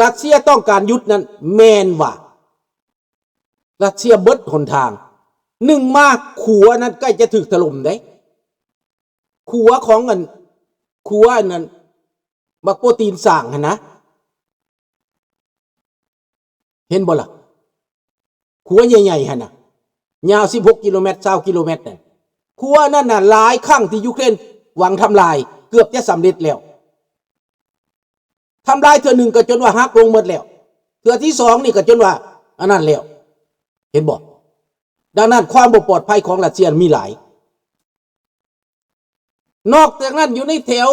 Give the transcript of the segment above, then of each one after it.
ລັດເຊຍຕ້ອງການຢຸດນັ້ນ ແມ່ນວ່າ ລັດເຊຍເບິດຫົນທາງ. ໜຶ່ງມາ ຂົວນັ້ນໃກ້ຈະຖືກຖະຫຼົ່ມເດ້. ຂົວຂອງອັນ ຂົວອັນນັ້ນ ບັກໂປຕີນສ້າງຫັ້ນນະ. ເຫັນບໍ່ລະ? ຂົວໃຫຍ່ໆຫັ້ນນະ ຍາວສິບຫົກກິໂລແມັດ ຊາວກິໂລແມັດນັ້ນ. ຂົວນັ້ນນະ ຫຼາຍຄັ້ງທີ່ຢູເຄຣນຫວັງທຳລາຍ ເກືອບຈະສຳເລັດແລ້ວ. ທຳລາຍເທື່ອໜຶ່ງກໍຈົນວ່າຫັກລົງໝົດແລ້ວ. ເທື່ອທີສອງນີ້ກໍຈົນວ່າອັນນັ້ນແລ້ວ. ເຫັນບໍ່? ດັ່ງນັ້ນ ຄວາມບໍ່ປອດໄພຂອງຣັດເຊຍມີຫຼາຍ. ນອກຈາກນັ້ນ ຢູ່ໃນແຖວ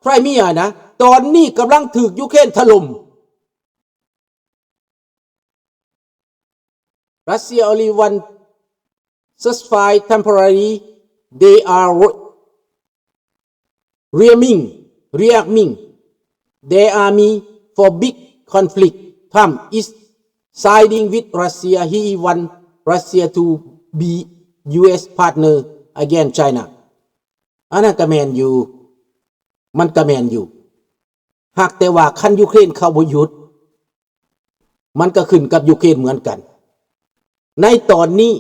ໄຄຣເມຍນະ ຕອນນີ້ກຳລັງຖືກຢູເຄຣນຖະຫຼົ່ມ. Russia only want ceasefire temporary, they are rearming, rearming their army for big conflict. Trump is siding with Russia, he want Russia to be ຢູ ເອສ partner against China. ອັນນັ້ນກໍແມ່ນຢູ່ ມັນກໍແມ່ນຢູ່ ຫາກແຕ່ວ່າຄັນຢູເຄຣນເຂົາບໍ່ຢຸດ ມັນກໍຂຶ້ນກັບຢູເຄຣນເໝືອນກັນ. ໃນຕອນນີ້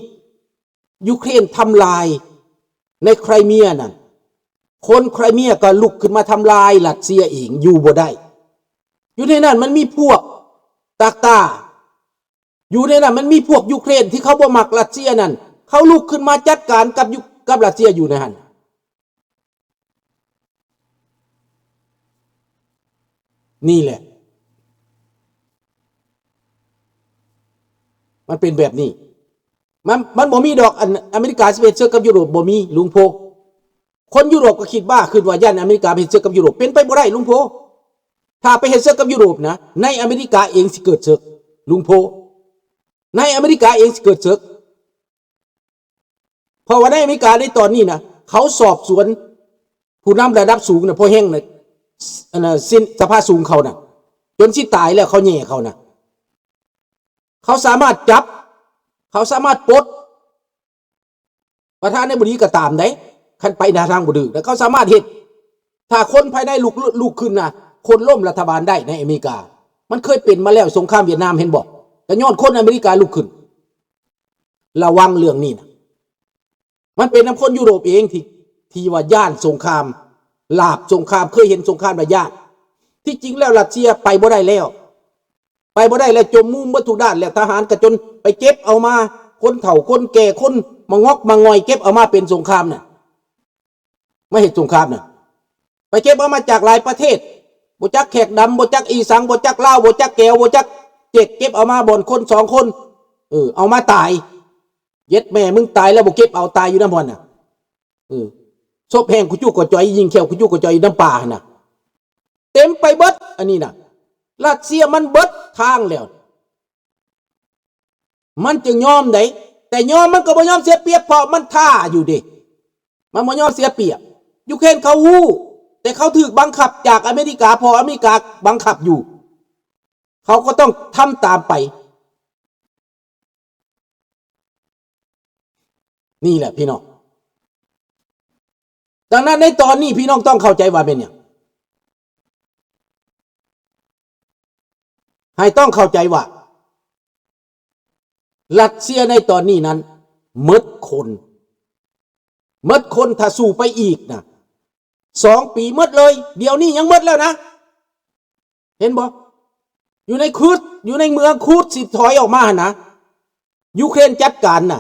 ຢູເຄຣນທຳລາຍໃນໄຄຣເມຍນັ້ນ ຄົນໄຄຣເມຍກໍລຸກຂຶ້ນມາທຳລາຍຣັດເຊຍເອງ ຢູ່ບໍ່ໄດ້. ຢູ່ໃນນັ້ນມັນມີພວກຕາກຕາ ຢູ່ໃນນັ້ນມັນມີພວກຢູເຄຣນທີ່ເຂົາບໍ່ມັກຣັດເຊຍນັ້ນ ເຂົາລຸກຂຶ້ນມາຈັດການກັບ ກັບຣັດເຊຍຢູ່ໃນຫັ້ນ. ນີ້ແຫຼະ ມັນເປັນແບບນີ້. ມັນ ມັນບໍ່ມີດອກ ອັນ ອາເມລິກາຊິໄປເຮັດເຊິ່ງກັບຢູໂຣບ ບໍ່ມີ ລຸງໂພ. ຄົນຢູໂຣບກໍຄິດບ້າ ຄິດວ່າຢ້ານອາເມລິກາໄປເຮັດເຊິ່ງກັບຢູໂຣບ ເປັນໄປບໍ່ໄດ້ ລຸງໂພ. ຖ້າໄປເຮັດເຊິ່ງກັບຢູໂຣບນະ ໃນອາເມລິກາເອງຊິເກີດເສິກ ລຸງໂພ. ໃນອາເມລິກາເອງຊິເກີດເສິກ. ເພາະວ່າໃນອາເມລິກາໃນຕອນນີ້ນະ ເຂົາສອບສວນຜູ້ນຳລະດັບສູງນະ ພໍແຮງນະ ອັນນະ ສະພາສູງເຂົານະ ຈົນຊິຕາຍແລ້ວ ເຂົາແຍ່ເຂົານະ. ເຂົາສາມາດຈັບ ເຂົາສາມາດປົດປະທານາທິບໍດີກໍຕາມໃດ໋ ຄັນໄປໃນທາງບໍ່ຖືກ ແລ້ວເຂົາສາມາດເຮັດ ຖ້າຄົນພາຍໃນລຸກ ລຸກຂຶ້ນນະ ໂຄ່ນລົ້ມລັດຖະບານໄດ້ໃນອາເມລິກາ. ມັນເຄີຍເປັນມາແລ້ວ ສົງຄາມຫວຽດນາມ ເຫັນບໍ່? ກໍຍ້ອນຄົນອາເມລິກາລຸກຂຶ້ນ. ລະວັງເລື່ອງນີ້ນະ ມັນເປັນນຳຄົນຢູໂຣບເອງທີ່ ທີ່ວ່າຢ້ານສົງຄາມ ລາບສົງຄາມ ເຄີຍເຫັນສົງຄາມລະຢ້ານ. ທີ່ຈິງແລ້ວຣັດເຊຍໄປບໍ່ໄດ້ແລ້ວ ໄປບໍ່ໄດ້ແລ້ວ ຈົມມຸມເບິດທຸກດ້ານແລ້ວ. ທະຫານກໍຈົນໄປເກັບເອົາມາ ຄົນເຖົ້າຄົນແກ່ ຄົນມະງອກມະງອຍ ເກັບເອົາມາເປັນສົງຄາມນະ ມາເຮັດສົງຄາມນະ ໄປເກັບເອົາມາຈາກຫຼາຍປະເທດ ບໍ່ຈັກແຂກດຳ ບໍ່ຈັກອີສັງ ບໍ່ຈັກລາວ ບໍ່ຈັກແກວ ບໍ່ຈັກເຈັກ ເກັບເອົາມາບ່ອນຄົນສອງຄົນ ເອີ ເອົາມາຕາຍ. ເຢັດແມ່ ມຶງຕາຍແລ້ວບໍ່ເກັບເອົາ ຕາຍຢູ່ນຳບ່ອນນະ ເອີ ສົບແຫ້ງກະຈຸກະຈ່ອຍ ຍິງແຂ້ວກະຈຸກະຈ່ອຍຢູ່ນຳປ່າຫັ້ນນະ ເຕັມໄປເບິດ. ອັນນີ້ນະ ຣັດເຊຍມັນເບິດທາງແລ້ວ ມັນຈຶ່ງຍອມໃດ໋ ແຕ່ຍອມມັນກໍບໍ່ຍອມເສຍປຽບ ເພາະມັນທ້າຢູ່ເດ້ ມັນບໍ່ຍອມເສຍປຽບ. ຢູເຄຣນເຂົາຮູ້ ແຕ່ເຂົາຖືກບັງຄັບຈາກອາເມລິກາ ເພາະອາເມລິກາບັງຄັບຢູ່ ເຂົາກໍຕ້ອງທຳຕາມໄປ. ນີ້ແຫຼະພີ່ນ້ອງ ດັ່ງນັ້ນໃນຕອນນີ້ພີ່ນ້ອງຕ້ອງເຂົ້າໃຈວ່າແມ່ນຫຍັງ ໃຫ້ຕ້ອງເຂົ້າໃຈວ່າ ຣັດເຊຍໃນຕອນນີ້ນັ້ນໝົດຄົນ ໝົດຄົນ ຖ້າສູ້ໄປອີກນະ ສອງປີໝົດເລີຍ ດຽວນີ້ຍັງໝົດແລ້ວນະ ເຫັນບໍ່? ຢູ່ໃນຄູດ ຢູ່ໃນເມືອງຄູດ ຊິຖອຍອອກມາຫັ້ນນະ ຢູເຄຣນຈັດການນະ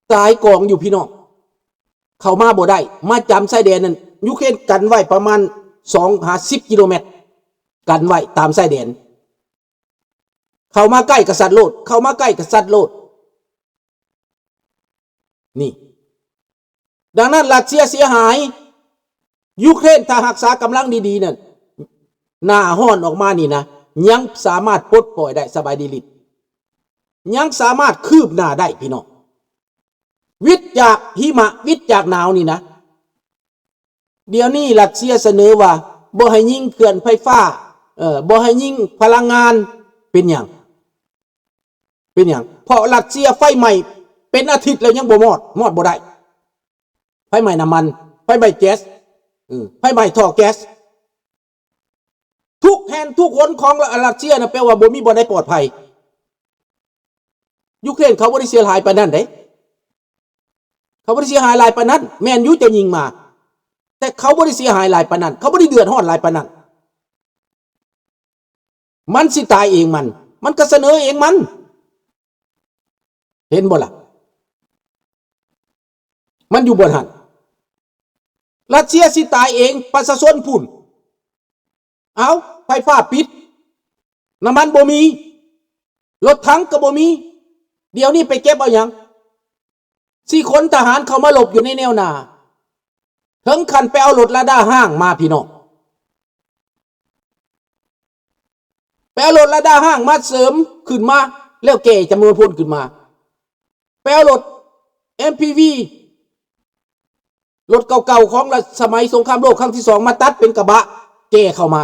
ຫຼາຍກອງຢູ່ພີ່ນ້ອງ ເຂົ້າມາບໍ່ໄດ້ ມາຈຳຊາຍແດນນັ້ນ ຢູເຄຣນກັນໄວ້ປະມານສອງຫາສິບກິໂລແມັດ ກັນໄວ້ຕາມຊາຍແດນ ເຂົ້າມາໃກ້ກະສັດໂລດ ເຂົ້າມາໃກ້ກະສັດໂລດ ນີ້. ດັ່ງນັ້ນ ຣັດເຊຍເສຍຫາຍ ຢູເຄຣນຖ້າຮັກສາກຳລັງດີໆນັ້ນ ໜ້າຮ້ອນອອກມານີ້ນະ ຍັງສາມາດປົດປ່ອຍໄດ້ ສະບາຍດີລິດ ຍັງສາມາດຄືບໜ້າໄດ້ພີ່ນ້ອງ ວິດຈາກຫິມະ ວິດຈາກໜາວນີ້ນະ. ດຽວນີ້ຣັດເຊຍສະເໜີວ່າບໍ່ໃຫ້ຍິງເຂື່ອນໄຟຟ້າ ເອີ ບໍ່ໃຫ້ຍິງພະລັງງານ ເປັນຫຍັງ? ເປັນຫຍັງ? ເພາະຣັດເຊຍໄຟໄໝ້ເປັນອາທິດແລ້ວຍັງບໍ່ມອດ ມອດບໍ່ໄດ້ ໄຟໄໝ້ນ້ຳມັນ ໄຟໄໝ້ແກັສ ເອີ ໄຟໄໝ້ທໍ່ແກັສ ທຸກແຫ່ງທຸກຫົນຂອງ ຣ- ຣັດເຊຍນະ ແປວ່າບໍ່ມີບ່ອນໃດປອດໄພ. ຢູເຄຣນເຂົາບໍ່ໄດ້ເສຍຫາຍປານນັ້ນເດ້. ເຂົາບໍ່ໄດ້ເສຍຫາຍຫຼາຍປານນັ້ນ. ແມ່ນຢູ່ເຈົ້າຍິງມາ, ແຕ່ເຂົາບໍ່ໄດ້ເສຍຫາຍຫຼາຍປານນັ້ນ. ເຂົາບໍ່ໄດ້ເດືອດຮ້ອນຫຼາຍປານນັ້ນ. ມັນຊິຕາຍເອງມັນ, ມັນກໍສະເໜີເອງມັນ. ເຫັນບໍ່ລະ? ມັນຢູ່ບ່ອນຫັ້ນ. ຣັດເຊຍຊິຕາຍເອງ, ປະຊາຊົນພຸ້ນ. ເອົ້າ, ໄຟຟ້າປິດ, ນ້ຳມັນບໍ່ມີ, ລົດຖັງກໍບໍ່ມີ. ດຽວນີ້ໄປເກັບເອົາຫຍັງ? ຊິຂົນທະຫານເຂົ້າມາລົບຢູ່ໃນແນວໜ້າ, ເຖິງຂັ້ນໄປເອົາລົດລາດາຮ້າງມາ, ພີ່ນ້ອງ. ໄປເອົາລົດລາດາຮ້າງມາເສີມຂຶ້ນມາ, ແລ້ວແກ່ຈຳນວນພົນຂຶ້ນມາ. ໄປເອົາລົດເອັມພີວີ, ລົດເກົ່າໆຂອງສະໄໝສົງຄາມໂລກຄັ້ງທີສອງ ມາຕັດເປັນກະບະແກ່ເຂົ້າມາ.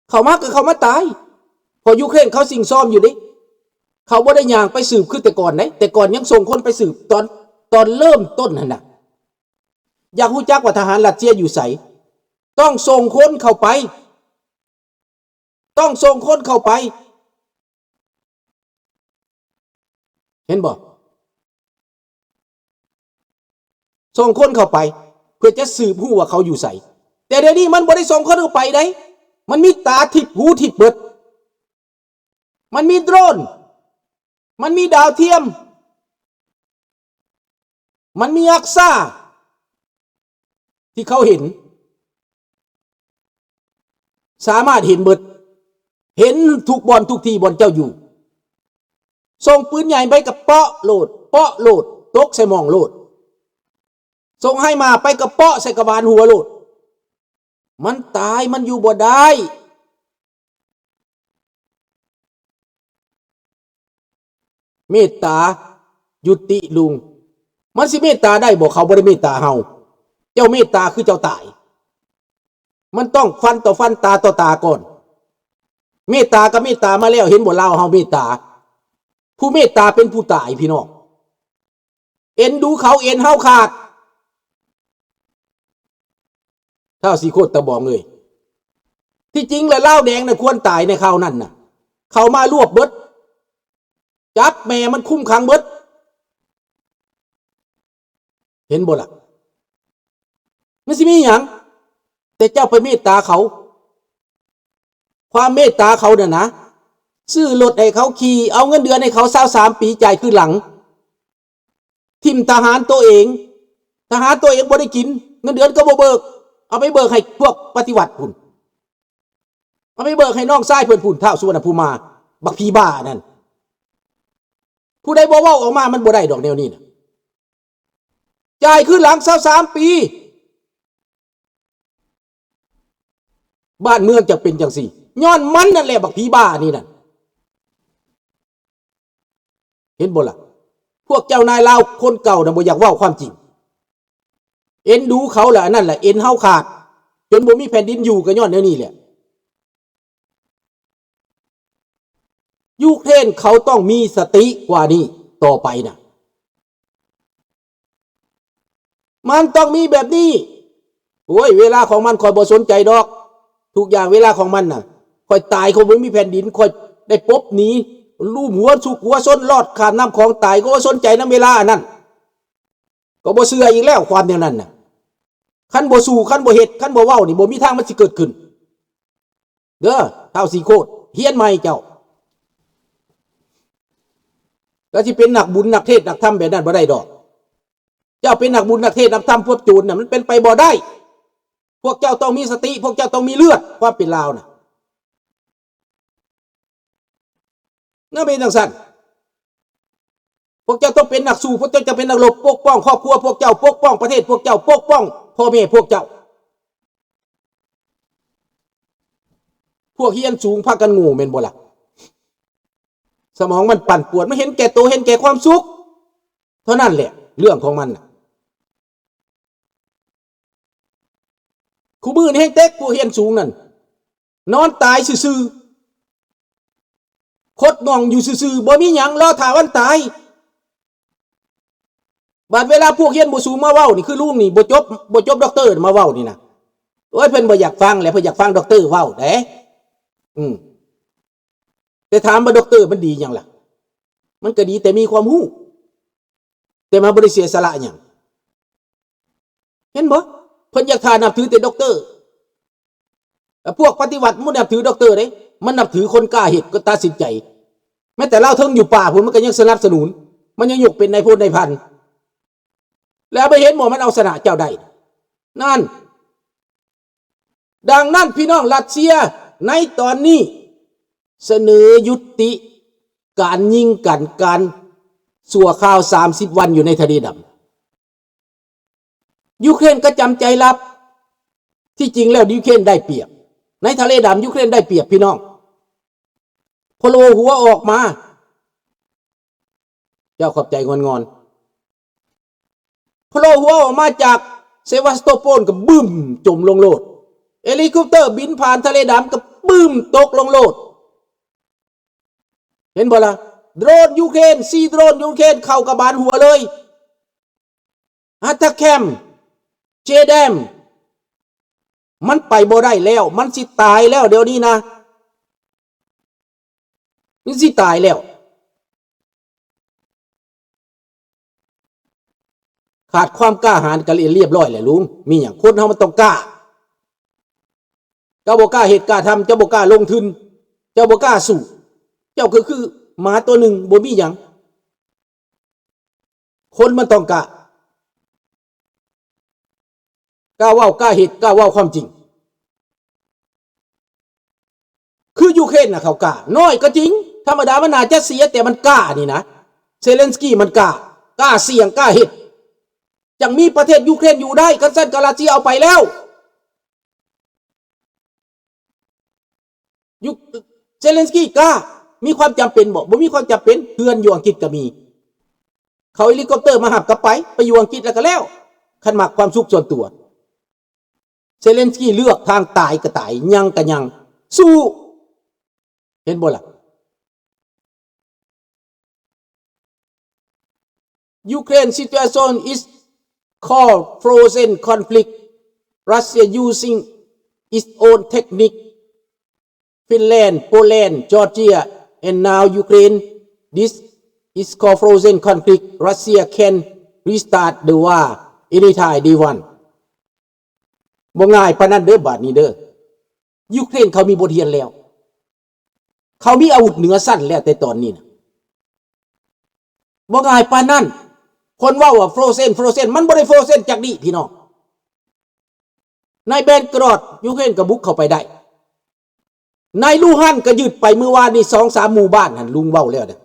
ເຂົ້າມາກໍເຂົ້າມາຕາຍ, ເພາະຢູເຄຣນເຂົາຊິງຊອມຢູ່ເດ້. ເຂົາບໍ່ໄດ້ຍ່າງໄປສືບຄືແຕ່ກ່ອນເດ້. ແຕ່ກ່ອນຍັງສົ່ງຄົນໄປສືບ, ຕອນ, ຕອນເລີ່ມຕົ້ນຫັ້ນນະ. ຢາກຮູ້ຈັກວ່າທະຫານຣັດເຊຍຢູ່ໃສ? ຕ້ອງສົ່ງຄົນເຂົ້າໄປ. ຕ້ອງສົ່ງຄົນເຂົ້າໄປ. ເຫັນບໍ່? ສົ່ງຄົນເຂົ້າໄປ ເພື່ອຈະສືບຮູ້ວ່າເຂົາຢູ່ໃສ. ແຕ່ດຽວນີ້ມັນບໍ່ໄດ້ສົ່ງຄົນເຂົ້າໄປໃດ໋. ມັນມີຕາທິບຫູທິບເບິດ. ມັນມີໂດຣນ. ມັນມີດາວທຽມ. ມັນມີອັກຊາທີ່ເຂົາເຫັນ, ສາມາດເຫັນເບິດ, ເຫັນທຸກບ່ອນທຸກທີ່ບ່ອນເຈົ້າຢູ່. ສົ່ງປືນໃຫຍ່ໄປກະເປາະໂລດ, ເປາະໂລດ, ຕົກໃສ່ໝ້ອງໂລດ. ສົ່ງໄຮມາໄປກະເປາະໃສ່ກະບານຫົວໂລດ. ມັນຕາຍ, ມັນຢູ່ບໍ່ໄດ້. ເມດຕາ ຢຸດຕິລຸງ. ມັນຊິເມດຕາໄດ້ບໍ່? ເຂົາບໍ່ໄດ້ເມດຕາເຮົາ. ເຈົ້າເມດຕາຄືເຈົ້າຕາຍ. ມັນຕ້ອງຟັນຕໍ່ຟັນ ຕາຕໍ່ຕາກ່ອນ. ເມດຕາກໍເມດຕາມາແລ້ວ, ເຫັນບໍ່? ລາວເຮົາເມດຕາ. ຜູ້ເມດຕາເປັນຜູ້ຕາຍ, ພີ່ນ້ອງ. ເອັນດູເຂົາ, ເອັນເຮົາຂາດ. ທ້າວສີໂຄດຕະບອງເອີຍ, ທີ່ຈິງລະລາວແດງນະຄວນຕາຍໃນຄາວນັ້ນນະ. ເຂົາມາລວບເບິດ, ຈັບແມ່ມັນຄຸມຂັງເບິດ. ເຫັນບໍ່ລະ? ມັນຊິມີຫຍັງ? ແຕ່ເຈົ້າໄປເມດຕາເຂົາ. ຄວາມເມດຕາເຂົານັ້ນນະ, ຊື້ລົດໃຫ້ເຂົາຂີ່, ເອົາເງິນເດືອນໃຫ້ເຂົາຊາວສາມປີ, ຈ່າຍຄືນຫຼັງ. ຖິ້ມທະຫານໂຕເອງ, ທະຫານໂຕເອງບໍ່ໄດ້ກິນ, ເງິນເດືອນກໍບໍ່ເບີກ, ເອົາໄປເບີກໃຫ້ພວກປະຕິວັດພຸ້ນ, ເອົາໄປເບີກໃຫ້ນ້ອງຊາຍເພິ່ນພຸ້ນ, ທ້າວສຸວັນນະພູມາ, ບັກຜີບ້ານັ້ນ. ຜູ້ໃດບໍ່ເວົ້າອອກມາ ມັນບໍ່ໄດ້ດອກແນວນີ້ນະ. ຈ່າຍຄືນຫຼັງຊາວສາມປີ. ບ້ານເມືອງຈະເປັນຈັ່ງຊີ້ ຍ້ອນມັນນັ້ນແຫຼະ ບັກຜີບ້ານີ້ນັ້ນ. ເຫັນບໍ່ລະ? ພວກເຈົ້ານາຍລາວຄົນເກົ່ານະ ບໍ່ຢາກເວົ້າຄວາມຈິງ. ເອັນດູເຂົາລະ ອັນນັ້ນລະ ເອັນເຮົາຂາດ ຈົນບໍ່ມີແຜ່ນດິນຢູ່ ກໍຍ້ອນແນວນີ້ແຫຼະ. ຢູເຄຣນເຂົາຕ້ອງມີສະຕິກວ່ານີ້ຕໍ່ໄປນະ. ມັນຕ້ອງມີແບບນີ້. ໂອ້ຍ ເວລາຂອງມັນ ຂ້ອຍບໍ່ສົນໃຈດອກ. ທຸກຢ່າງເວລາຂອງມັນນະ. ຂ້ອຍຕາຍ ຂ້ອຍບໍ່ມີແຜ່ນດິນ. ຂ້ອຍໄດ້ປົບໜີ ລູບຫົວ ຊຸກຫົວຊົນ ລອດຂ້າມນ້ຳຂອງຕາຍ ກໍບໍ່ສົນໃຈນຳເວລາອັນນັ້ນ. ກໍບໍ່ເຊື່ອອີກແລ້ວ ຄວາມແນວນັ້ນນະ. ຄັນບໍ່ສູ້ ຄັນບໍ່ເຮັດ ຄັນບໍ່ເວົ້ານີ້ ບໍ່ມີທາງມັນຊິເກີດຂຶ້ນ. ເດີ ທ້າວສີໂຄດ ຮຽນໃໝ່ເຈົ້າ. ແລ້ວຊິເປັນນັກບຸນນັກເທດນັກທຳແບບນັ້ນບໍ່ໄດ້ດອກ. ເຈົ້າເປັນນັກບຸນນັກເທດນັກທຳ ພວກໂຈນນະ ມັນເປັນໄປບໍ່ໄດ້. ພວກເຈົ້າຕ້ອງມີສະຕິ ພວກເຈົ້າຕ້ອງມີເລືອດ ຄວາມເປັນລາວນະ. ນະ ເປັນຈັ່ງຊັ້ນ. ພວກເຈົ້າຕ້ອງເປັນນັກສູ້ ພວກເຈົ້າຈະເປັນນັກລົບ ປົກປ້ອງຄອບຄົວພວກເຈົ້າ ປົກປ້ອງປະເທດພວກເຈົ້າ ປົກປ້ອງພໍ່ແມ່ພວກເຈົ້າ. ພວກຮຽນສູງພາກັນໂງ່ແມ່ນບໍ່ລະ? ສະໝອງມັນປັ່ນປວນ ມັນເຫັນແກ່ໂຕ ເຫັນແກ່ຄວາມສຸກເທົ່ານັ້ນແຫຼະ ເລື່ອງຂອງມັນນະ. ຄູ່ມື້ນີ້ແຮງເຕັກ ພວກຮຽນສູງນັ້ນ ນອນຕາຍຊື່ໆ ຄົດໜ່ອງຢູ່ຊື່ໆ ບໍ່ມີຫຍັງ ລໍຖ້າວັນຕາຍ. ບາດເວລາພວກຮຽນບໍ່ສູງມາເວົ້ານີ້ ຄືລຸງນີ້ ບໍ່ຈົບ ບໍ່ຈົບດັອກເຕີ ມາເວົ້ານີ້ນະ ໂອ້ຍ ເພິ່ນບໍ່ຢາກຟັງແຫຼະ ເພິ່ນຢາກຟັງດັອກເຕີເວົ້າເດ້. ອືມ ແຕ່ຖາມວ່າດັອກເຕີມັນດີຫຍັງລະ? ມັນກໍດີແຕ່ມີຄວາມຮູ້ ແຕ່ມັນບໍ່ໄດ້ເສຍສະຫຼະຫຍັງ. ເຫັນບໍ່? ເພິ່ນຢາກຖ້ານັບຖືແຕ່ດັອກເຕີ. ແລ້ວພວກປະຕິວັດມັນບໍ່ນັບຖືດັອກເຕີເດ້ ມັນນັບຖືຄົນກ້າເຮັດ ກໍຕັດສິນໃຈ. ແມ້ແຕ່ລາວເທິງຢູ່ປ່າພຸ້ນ ມັນກໍຍັງສະໜັບສະໜູນ ມັນຍັງຍົກເປັນນາຍພົນນາຍພັນ. ແລ້ວໄປເຫັນບໍ່ ມັນເອົາຊະນະເຈົ້າໄດ້ນັ້ນ. ດັ່ງນັ້ນ ພີ່ນ້ອງ ຣັດເຊຍໃນຕອນນີ້ສະເໜີຍຸຕິການຍິງກັນ ການຊົ່ວຄາວສາມສິບວັນຢູ່ໃນທະເລດຳ. ຢູເຄຣນກໍຈຳໃຈຮັບ. ທີ່ຈິງແລ້ວຢູເຄຣນໄດ້ປຽບ ໃນທະເລດຳຢູເຄຣນໄດ້ປຽບ ພີ່ນ້ອງ. ໂຜໂລຫົວອອກມາ ເຈົ້າຂອບໃຈງອນໆ. ໂຜໂລຫົວອອກມາຈາກເຊວາສໂຕໂປນກໍບຶ້ມຈົມລົງໂລດ. ເອລິຄອບເຕີບິນຜ່ານທະເລດຳກໍບຶ້ມຕົກລົງໂລດ. ເຫັນບໍ່ລະ? ໂດຣນຢູເຄຣນ ສີ່ໂດຣນຢູເຄຣນເຂົ້າກະບານຫົວເລີຍ. ອາຕາແຄມ ເຈແດມ ມັນໄປບໍ່ໄດ້ແລ້ວ ມັນຊິຕາຍແລ້ວດຽວນີ້ນະ ມັນຊິຕາຍແລ້ວ. ຂາດຄວາມກ້າຫານກໍລຽບຮ້ອຍແຫຼະລຸງ. ມີຫຍັງ? ຄົນເຮົາມັນຕ້ອງກ້າ. ເຈົ້າບໍ່ກ້າເຮັດກ້າທຳ ເຈົ້າບໍ່ກ້າລົງທຶນ ເຈົ້າບໍ່ກ້າສູ້ ເຈົ້າກໍຄືໝາຕົວໜຶ່ງ ບໍ່ມີຫຍັງ. ຄົນມັນຕ້ອງກ້າ ກ້າເວົ້າ ກ້າເຮັດ ກ້າເວົ້າຄວາມຈິງ. ຄືຢູເຄຣນນະ ເຂົາກ້າ ນ້ອຍກໍຈິງ ທຳມະດາມັນໜ້າຈະເສຍ ແຕ່ມັນກ້ານີ້ນະ. ເຊເລັນສກີມັນກ້າ ກ້າສ່ຽງ ກ້າເຮັດ ຈັ່ງມີປະເທດຢູເຄຣນຢູ່ໄດ້. ຄັນຊັ້ນກໍຣັດເຊຍເອົາໄປແລ້ວ. ຢູ່ ເຊເລັນສກີກ້າ ມີຄວາມຈຳເປັນບໍ່? ບໍ່ມີຄວາມຈຳເປັນ. ເຮືອນຢູ່ອັງກິດກໍມີ ເຂົາເອລິຄອບເຕີມາຮັບກໍໄປ ໄປຢູ່ອັງກິດແລ້ວກໍແລ້ວ. ຄັນມັກຄວາມສຸກສ່ວນຕົວ ເຊເລັນສກີເລືອກທາງຕາຍກໍຕາຍ ຍັງກໍຍັງ ສູ້. ເຫັນບໍ່ລະ? Ukraine situation is called frozen conflict. Russia using its own technique. Finland, Poland, Georgia, and now Ukraine. This is called frozen conflict. Russia can restart the war anytime they want. ບໍ່ງ່າຍປານນັ້ນເດີ ບາດນີ້ເດີ. ຢູເຄຣນເຂົາມີບົດຮຽນແລ້ວ. ເຂົາມີອາວຸດເໜືອຊັ້ນແລ້ວ ແຕ່ຕອນນີ້ນະ ບໍ່ງ່າຍປານນັ້ນ. ຄົນເວົ້າວ່າ frozen frozen ມັນບໍ່ໄດ້ frozen ຈັກດີ້ ພີ່ນ້ອງ. ໃນແບນກຣອດ ຢູເຄຣນກໍບຸກເຂົ້າໄປໄດ້. ໃນລູຮັນກໍຍຶດໄປມື້ວານນີ້ ສອງສາມ ໝູ່ບ້ານຫັ້ນ ລຸງເວົ້າແລ້ວເດ້.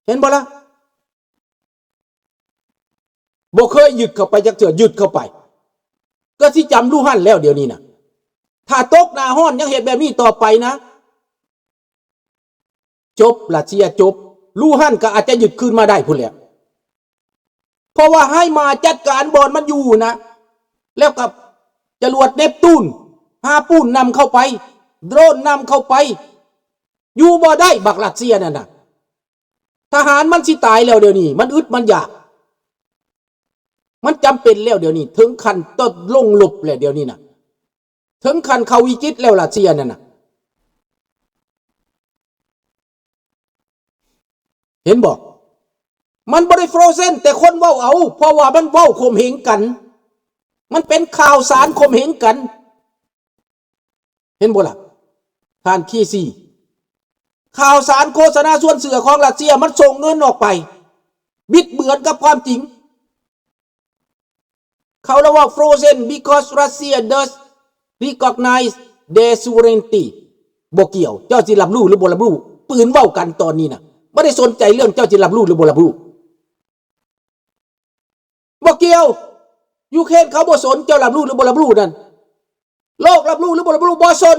ເຫັນບໍ່ລະ? ບໍ່ເຄີຍຍຶດເຂົ້າໄປຈັກເທື່ອ ຍຶດເຂົ້າໄປ ກໍຊິຈຳລູຮັນແລ້ວດຽວນີ້ນະ. ຖ້າຕົກໜ້າຮ້ອນຍັງເຮັດແບບນີ້ຕໍ່ໄປນະ ຈົບ ຣັດເຊຍຈົບ. ລູຮັນກໍອາດຈະຍຶດຄືນມາໄດ້ພຸ້ນແຫຼະ ເພາະວ່າໃຫ້ມາຈັດການບ່ອນມັນຢູ່ນະ ແລ້ວກໍຈະຫຼວດເນບຕູນ ຫາປູນນຳເຂົ້າໄປ ໂດຣນນຳເຂົ້າໄປ ຢູ່ບໍ່ໄດ້ ບັກຣັດເຊຍນັ້ນນະ. ທະຫານມັນຊິຕາຍແລ້ວດຽວນີ້ ມັນອຶດມັນຢາກ ມັນຈຳເປັນແລ້ວດຽວນີ້ ເຖິງຂັ້ນຕ້ອງລົງລົບແລ້ວດຽວນີ້ນະ ເຖິງຂັ້ນເຂົ້າວິກິດແລ້ວ ຣັດເຊຍນັ້ນນະ. ເຫັນບໍ່? ມັນບໍ່ໄດ້ frozen ແຕ່ຄົນເວົ້າເອົາ ເພາະວ່າມັນເວົ້າຂົ່ມເຫງກັນ ມັນເປັນຂ່າວສານຂົ່ມເຫງກັນ. ເຫັນບໍ່ລະ ທ່ານຄີຊີ? ຂ່າວສານໂຄສະນາຊວນເຊື່ອຂອງຣັດເຊຍ ມັນສົ່ງເງິນອອກໄປ ບິດເບືອນກັບຄວາມຈິງ. ເຂົາລະເວົ້າ frozen because Russia does recognize their sovereignty. ບໍ່ກ່ຽວ ເຈົ້າຊິຮັບຮູ້ຫຼືບໍ່ຮັບຮູ້ ປືນເວົ້າກັນຕອນນີ້ນະ ບໍ່ໄດ້ສົນໃຈເລື່ອງເຈົ້າຊິຮັບຮູ້ຫຼືບໍ່ຮັບຮູ້. ບໍ່ກ່ຽວ ຢູເຄຣນເຂົາບໍ່ສົນ ເຈົ້າຮັບຮູ້ຫຼືບໍ່ຮັບຮູ້ນັ້ນ ໂລກຮັບຮູ້ຫຼືບໍ່ຮັບຮູ້ ບໍ່ສົນ.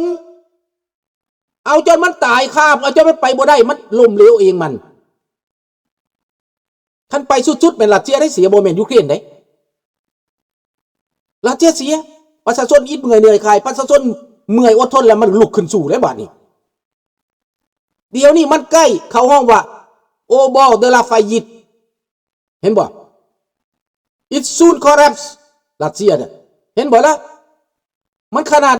ເອົາຈົນມັນຕາຍຄາ ເອົາຈົນມັນໄປບໍ່ໄດ້ ມັນລົ້ມເຫຼວເອງມັນ. ຄັນໄປສຸດໆ ແມ່ນຣັດເຊຍໄດ້ເສຍ ບໍ່ແມ່ນຢູເຄຣນເດ້. ຣັດເຊຍເສຍ ປະຊາຊົນອິດເມື່ອຍເໜື່ອຍຄາຍ ປະຊາຊົນເມື່ອຍອົດທົນແລ້ວ ມັນລຸກຂຶ້ນສູ້ແລ້ວບາດນີ້. ດຽວນີ້ມັນໃກ້ ເຂົາຮ້ອງວ່າ au bord de la faillite. ເຫັນບໍ່? It soon collapse. ຣັດເຊຍນະ ເຫັນບໍ່ລະ? ມັນຂະໜາດ